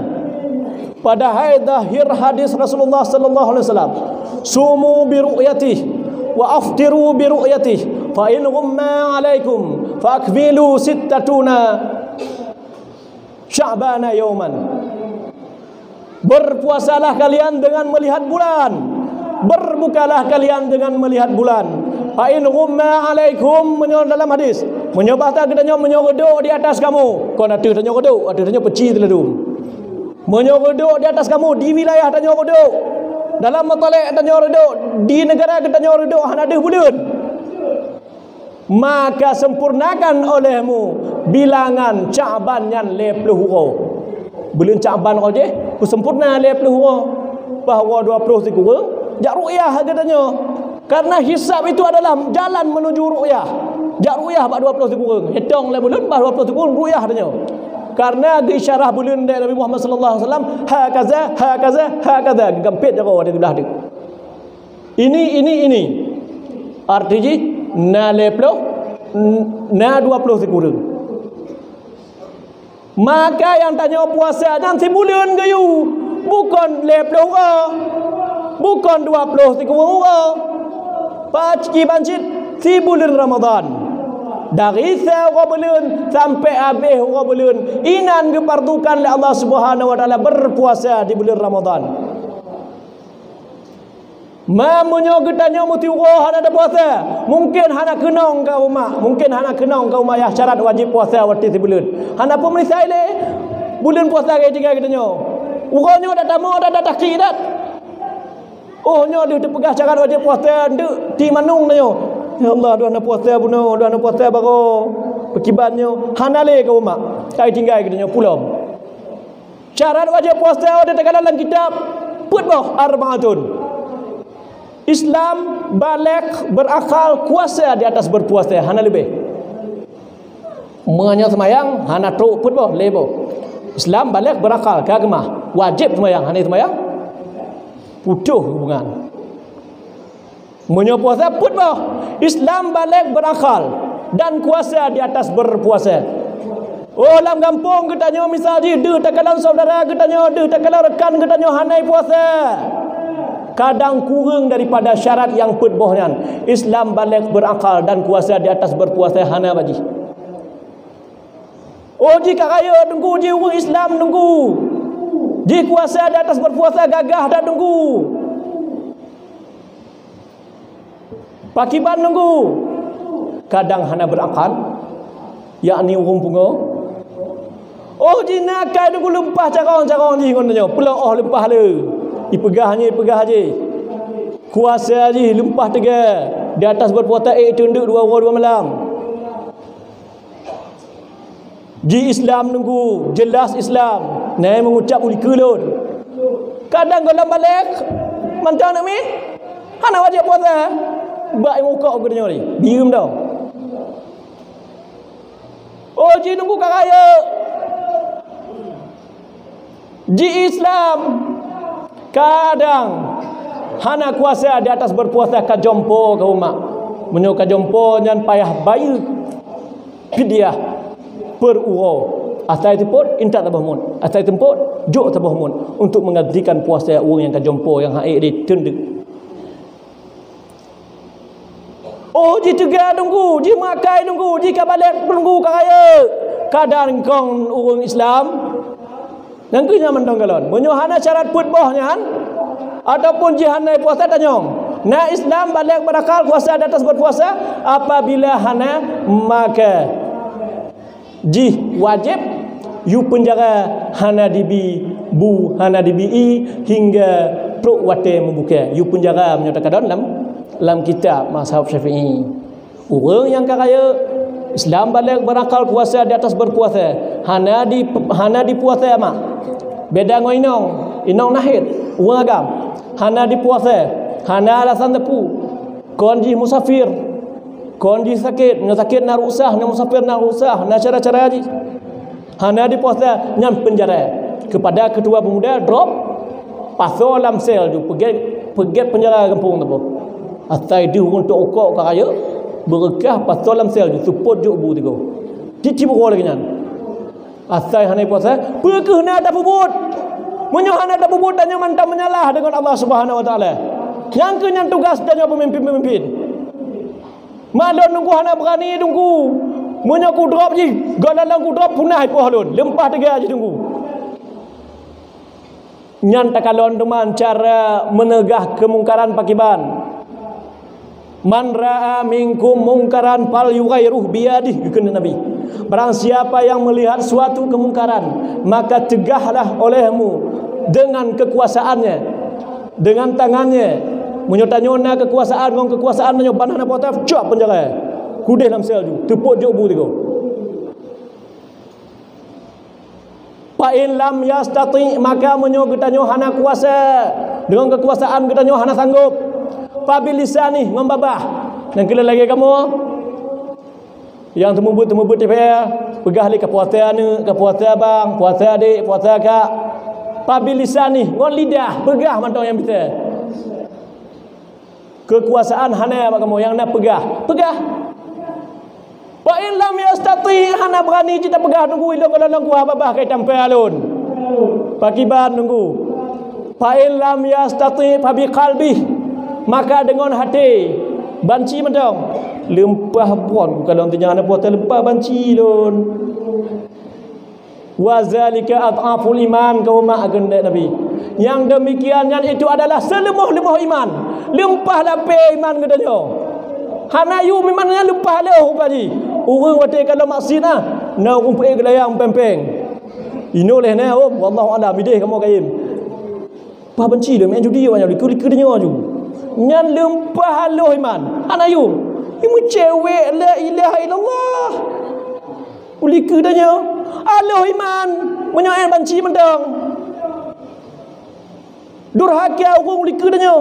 Padahai zahir hadis Rasulullah sallallahu alaihi wasallam, "Sumu bi ru'yatih wa aftiru bi ru'yatih, fa in ghumma alaikum fa akmilu sittatuna Sya'bana yauman." Berpuasalah kalian dengan melihat bulan. Berbukalah kalian dengan melihat bulan. Fa in ghumma alaikum, meunyoe dalam hadis, meunyoe bahasa geutanyoe, meunyoe reudok di atas kamu, kon ateueh tanyoe reudok, ateueh tanyoe peci teuladum. Meunyoe reudok di atas kamu, di wilayah tanyoe reudok, dalam matalek tanyoe reudok, di negara geutanyoe reudok, hana deuh buleuen, maka sempurnakan olehmu bilangan Sya'ban nyan lhée ploh uroe. Buleuen Sya'ban roh jih, peusempurna lhée ploh uroe. Bahwa dua ploh sikureueng, jak ru'yah geutanyoe. Karena hisab itu adalah jalan menuju ru'yah. Jak ru'yah bak dua ploh sikureueng. Hitong lé buleuen, bah dua ploh sikureueng ru'yah tanyoe. Karena geuisyarah buleuen lé Nabi Muhammad sallallahu alaihi wasallam, hakaza, hakaza, hakaza. Geugampét jaroe watée teudah teuk. Ini, ini, ini. Arti jih, na lhée ploh, n-, na dua ploh sikureueng. Maka nyang tanyoe puasa nyan sibuleuen geuyue, bukon lhée ploh uroe, bukon dua ploh sikureueng uroe. Paci bancit sibuleuen Ramadan. Dari sa uroe buleuen sampai habéh uroe buleuen, inan geufardukan lé Allah Subhanahu wa Taala berpuasa di buleuen Ramadhan. Ma meunyoe geutanyoe meusiuroe hana tapuasa, mungken hana keunong ka umat, mungken hana keunong ka umat yah syarat wajéb puasa watée sibuleuen. Hana peue meunisa ilée buleuen puasa ka tinggai geutanyoe. Uroe nyoe that tamong that, that takhi that. Oh nyoe deuh teupeugah syarat wajéb puasa, deuk ti manong tanyoe. Ya Allah, deuh hana puasa bunoe, deuh hana puasa baroe. Peukiban nyoe hana lé ka umat, ka tinggai geutanyoe pulom. Syarat wajéb puasa watée takalon lam kitab, peuet boh, arbaatun. Islam, baligh, berakal, kuasa di atas berpuasa, hana leubeh. Meunyoe seumayang, hana trok peuet boh, lé boh. Islam, baligh, berakal, ka keumah. Wajéb seumayang, hana seumayang, putôh hubungan. Meunyoe puasa peuet boh, Islam, baligh, berakal, dan kuasa di atas berpuasa. Oh lam gampông geutanyoe misal jih deuh takalon syedara geutanyoe, deuh takalon rekan geutanyoe hana puasa. Kadang kureueng daripada syarat nyang peuet boh nyan, Islam, baligh, berakal, dan kuasa di atas berpuasa hana bak jih. Oh jih ka rayeuk teungku, jih ureuëng Islam teungku, jih kuasa di atas berpuasa gagah that teungku. Pakiban teungku, kadang hana berakal, yakni ureuëng pungo. Oh jih na kai teungku leumpah carông-carông jih ngon tanyoe, peuloh oh leumpah le. Ipeugah nyoe, ipeugah jih. Kuasa jih leumpah teuga di atas berpuasa ék teundeuk dua uroe dua malam. Ji Islam teungku, jeulaih Islam, na meungucap ulikeue lôn. Kadang gohlom balek, mantong aneuk miet, hana wajéb puasa. Bak nyang ukok geutanyoe ni, biem dong. Oh, ji teungku ka rayeuk. Ji Islam, kadang hana kuasa di atas berpuasa ka jompo ka umat. Meunyoe ka jompo nyan payah bayeue fidyah per uroe. Asai seupôt intat saboh muet, asai seupôt jok saboh muet untuk menggantikan puasa ureuëng nyang ka jompo nyang hana ék diteundeuk. Oh, jiteuga teungku, jimakai teungku, jikabalek teungku ka rayeuk. Kadang kong ureuëng Islam, nyang keuh nyan mantong galon. Meunyoe hana syarat peuet boh nyan, ataupun jih hana puasa tanyong. Na Islam balek berakal kuasa di atas berpuasa apabila hana makai. Jih wajéb yue peunjara hana dibi bu, hana dibi ie hingga trok watée meubuka. Yue peunjara meunyoe takalon lam, lam kitab mazhab Syafi'i. Ureuëng nyang ka rayeuk, Islam balek berakal kuasa di atas berpuasa, hana di, hana dipuasa mak. Beda ngon inong, inong nahid, ureuëng agam, hana dipuasa, hana alasan teupeu. Kon jih musafir, kon jih sakét, meunyoe sakét na ruksah, meunyoe musafir na ruksah, na cara-cara jih. Hana dipuasa nyan peunjara. Keupada ketua pemuda drop, pasoe lam sel ju peugét, peugét peunjara gampông teupeu. Asai deuh ureuëng tok ukok ka rayeuk, beureukah pasoe lam sel ju seupôt jok bu tigo. Tiep-tiep uroe lagée nyan. Asai hana puasa, peu kheueh na tapeubuet? Meunyoe hana tapeubuet, tanyoe mantong meunyalah deungon Allah Subhanahu wa Taala. Nyang keuh nyan tugas tanyoe peumimpin-peumimpin. Mak lôn teungku hana beurani teungku. Meunyoe kudrop jih, gohlom lôn kudrop punah ipoh lôn, leumpah teuga jih teungku. Nyan takalon teuma cara meunegah keumungkaran pakiban. "Man ra'a minkum mungkaran falyughayyirhu biyadih," geukheun Nabi. Barang siapa yang melihat suatu kemungkaran, maka cegahlah olehmu dengan kekuasaannya, dengan tangannya. Meunyoe tanyoe na kekuasaan, ngon kekuasaan tanyoe ban hana puasa, cok peunjara. Keudeh lam sel ju, teupôt jok bu tigo. "Fa in lam yastati," maka meunyoe geutanyoe hana kuasa, deungon kekuasaan geutanyoe hana sanggob, "fa bilisanih," ngon babah. Nyang keuh lagée kamoe nyang teumeubuet-teumeubuet T P R, peugah lé ka puasa aneuk, ka puasa abang, puasa adék, puasa kak. "Fa bilisanih," ngon lidah, peugah mantong nyang bisa. Kekuasaan hana bak kamoe, nyang na peugah, peugah. "Fa in lam yastati," hana beurani cit tapeugah teungku, ilôn gohlom kuah babah kai tampée lôn. Pakiban teungku. "Fa in lam yastati fa biqalbih," maka deungon até. Banci mantong. Leumpah buet ku kalon teunyang na poh teuh leumpah banci lôn. Wa zalika adhaful iman, keu umat keuneuk Nabi. Nyang demikian nyan itu adalah seuleumoh-leumoh iman. Leumpah lapée iman geutanyoe. Hana yum iman nyan leumpah lheueh umpama jih. Ureuëng watée kalon maksiat na, na ureuëng peuék geulayang péng-péng. Inoe leh nyoe, oh, wallahu a'lam, ideh kamoe kayém. Bah banci lé, meu'en judi awaknyan, likeu-likeu donya ju. Nyan leumpah lheueh iman. Hana yum. Imeum cewek la ilaha illallah. Likeu donya. Lheueh iman. Meunyoe 'en banci mantong. Durhaka ureuëng likeu donya.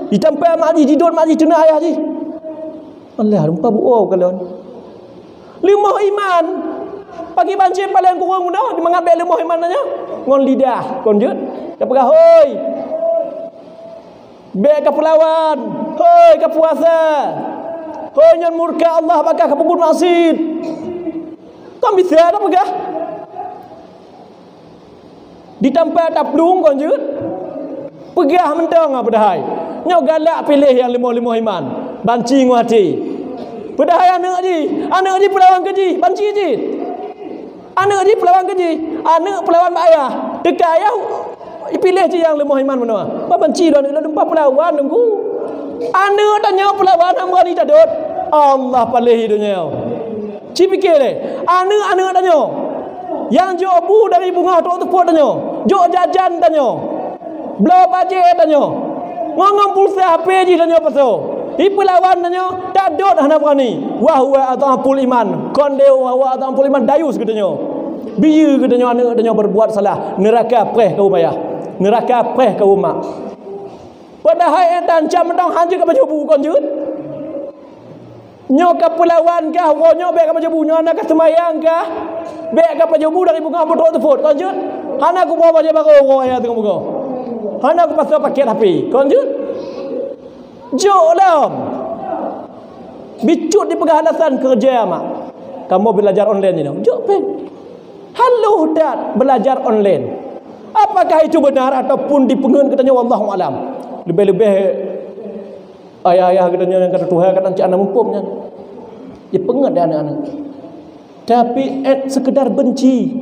Jitampa mak jih, jidot mak jih, teunak ayah jih. Alah, leumpah buoe kalon. Leumoh iman. Bagi banci paleng kureueng bunoe, dimangat bék leumoh iman nyan. Ngon lidah, kon jeuet. Tapeugah, "Hoi! Bék kapeulawan! Hoi, kapuasa! Hoi, nyan murka Allah bak kah kapeubuet maksiat!" Kon bisa tapeugah. Ditampa taplueng kon jeuet. Peugah mantong, ah, padahai nyoe galak piléh nyang leumoh-leumoh iman, banci ngon até. Padahai aneuëk jih, aneuëk jih peulawan keu jih, banci jih. Aneuëk jih peulawan keu jih, aneuëk peulawan bak ayah. Teuka ayah, ipiléh cit nyang leumoh iman meunoe. Bah banci lôn, lôn lumpah peulawan teungku. Aneuëk tanyoe peulawan hana beurani tadot. Allah paléh donya. Ci pike lé, aneuëk-aneuëk tanyoe nyang jok bu dari beungoh trok teupot tanyoe, jok jajan tanyoe, bloe bajée tanyoe, ngon-ngon pulsa H P jih tanyoe pasoe. Ipeulawan tanyoe, tadot hana beurani. Wa huwa adhaful iman. Kon deuh wa huwa adhaful iman, dayus geutanyoe. Biyeu geutanyoe aneuëk tanyoe berbuat salah, neuraka preh kaum ayah, neuraka preh kaum mak. Padahai éh tancam mantong hanjeuet ka pajoh bu kon jeuet. Nyoe ka peulawan kah, woe nyoe bék ka pajoh bu, nyoe na ka seumayang kah, bék ka pajoh bu dari beungoh peutrok teupot, kon jeuet? Hana kuba bajée barô woe ayah teungoh beungoh. Hana kupasoe pakét H P, kon jeuet? Jok lom. Bicut dipeugah alasan keureuja mak. Kamoe beulajar online nyoe. Jok péng. Haloh that beulajar online. Apakah itu benar ataupun dipeungeut geutanyoe, wallahu alam. Leubeh-leubeh ayah-ayah geutanyoe nyang ka tatuha kadang cit hana muphom nyan. Dipeungeut di aneuëk-aneuëk. Tapi éh sekedar benci.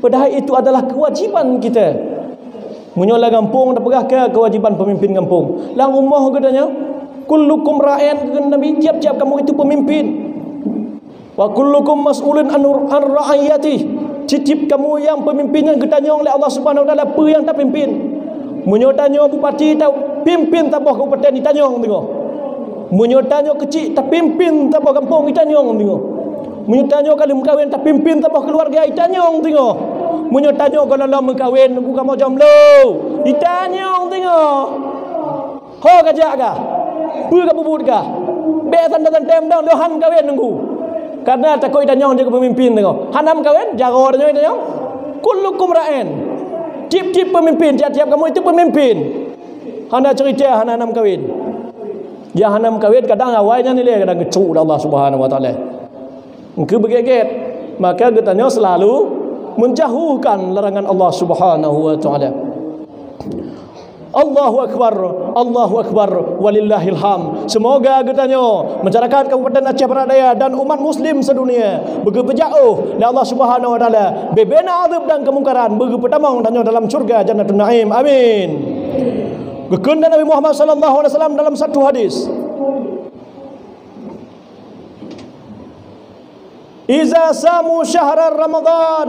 Padahai itu adalah kewajiban kita. Meunyoe lam gampông tapeugah keu kewajiban pemimpin gampông. Lam rumoh geutanyoe, kullukum ra'in, kheun Nabi, tiap-tiap kamoe itu pemimpin. Wa kullukum mas'ulun an, an ra'iyatih. Tiep-tiep kamoe nyang peumimpin nyan geutanyong lé Allah Subhanahu wa Taala peue nyang tapimpin. Meunyoe tanyoe bupati tapimpin saboh kabupaten, jitanyong teungoh. Meunyoe tanyoe keuchik tapimpin saboh gampông, jitanyong teungoh. Meunyoe tanyoe ka lheueh meukawen tapimpin saboh keuluwarga, jitanyong teungoh. Meunyoe tanyoe goh lom-lom meukawen, nunggu kamoe jomblo, jitanyong teungoh. Ho ka jak kah? Peue ka peubuet kah? Bék santai-santai mantong, lôn han kawen nunggu. Karena takot jitanyong jeuet keu peumimpin teungoh. Hana meukawen, jaroe tanyoe jitanyong. Kullukum ra'in. Tiep-tiep peumimpin, tiep-tiep kamoe itu peumimpin. Hana cerita, hana, hana meukawen. Nyang hana meukawen kadang awai nyan ilée kadang geucok lé Allah Subhanahu wa Taala. Engkeu beugét-gét, maka geutanyoe selalu menjauhkan larangan Allah Subhanahu wa Taala. Allahu Akbar, Allahu Akbar, walillahil hamd. Semoga geutanyoe, masyarakat Kabupaten Aceh Barat Daya dan umat muslim sedunia, beugeupeujaoh lé Allah Subhanahu wa Taala bubena azab dan kemungkaran, beugeupeutamong tanyoe dalam syurga Jannatun Naim. Amin. Geukheun lé Nabi Muhammad sallallahu alaihi wasallam dalam satu hadis, "Iza samu syahra Ramadan,"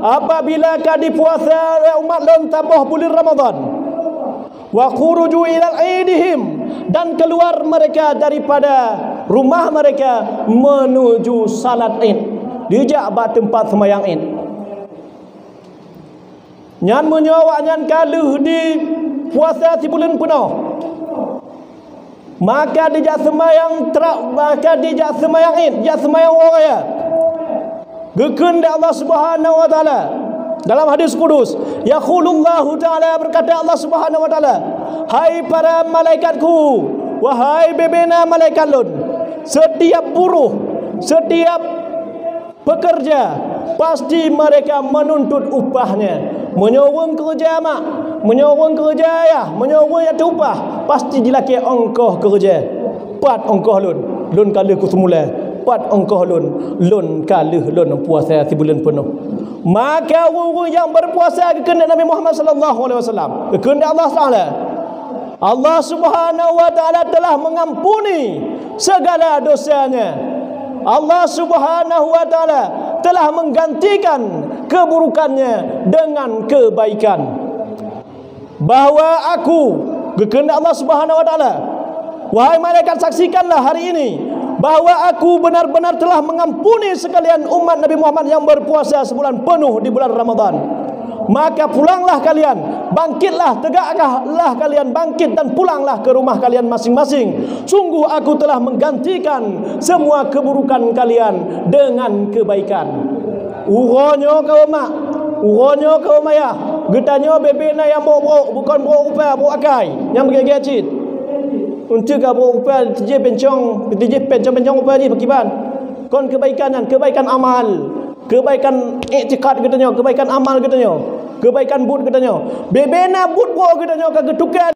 apabila ka dipuasa lé umat lôn saboh buleuen Ramadan, "wa khuruju ila idihim," dan keluar mereka daripada rumah mereka menuju salat Id, dijak bak teumpat seumayang Id. Nyan meunyoe awaknyan ka lheueh dipuasa sibuleuen peunoh, maka dijak seumayang tra-, maka dijak seumayang Id, dijak seumayang uroe raya. Geukheun lé Allah Subhanahu wa Taala dalam hadis kudus, yaqulullahu Taala, berkata Allah Subhanahu wa Taala, "Hai para malaikat-Ku, wahai bubena malaikat Lôn, setiap buruh, setiap pekerja, pasti mereka menuntut upahnya." Meunyoe ureuëng keureuja mak, meunyoe ureuëng keureuja ayah, meunyoe ureuëng nyang teu upah, pasti jilakée ongkoh keureuja. Pat ongkoh lôn, lôn ka lheueh kuseumulai. Pat ongkoh lôn, lôn ka lheueh lôn puasa sibuleuen peunoh. Maka ureuëng-ureuëng nyang beupuasa geukheun Nabi Muhammad sallallahu alaihi wasallam, geukheun Allah Taala, Allah Subhanahu wa Taala telah mengampuni segala dosanya. Allah Subhanahu wa Taala telah menggantikan keburukannya dengan kebaikan. Bahwa aku, geukheun Allah Subhanahu wa Taala, wahai malaikat, saksikanlah hari ini bahwa aku benar-benar telah mengampuni sekalian umat Nabi Muhammad yang berpuasa sebulan penuh di bulan Ramadan. Maka pulanglah kalian, bangkitlah, tegaklah kalian bangkit dan pulanglah ke rumah kalian masing-masing. Sungguh aku telah menggantikan semua keburukan kalian dengan kebaikan. Uroe nyoe kaum mak, uroe nyoe kaum ayah, geutanyoe bebe na nyang brok-brok, bukon brok rupa, brok akai, nyang beugét-gét cit. Untuk ka brok rupa, tijih pencong, tijih pencong-pencong rupa jih pakiban. Kon kebaikan nyan, kebaikan amal, kebaikan iktikad geutanyoe, kebaikan amal geutanyoe, kebaikan buet geutanyoe. Bebe na buet brok geutanyoe ka geutuka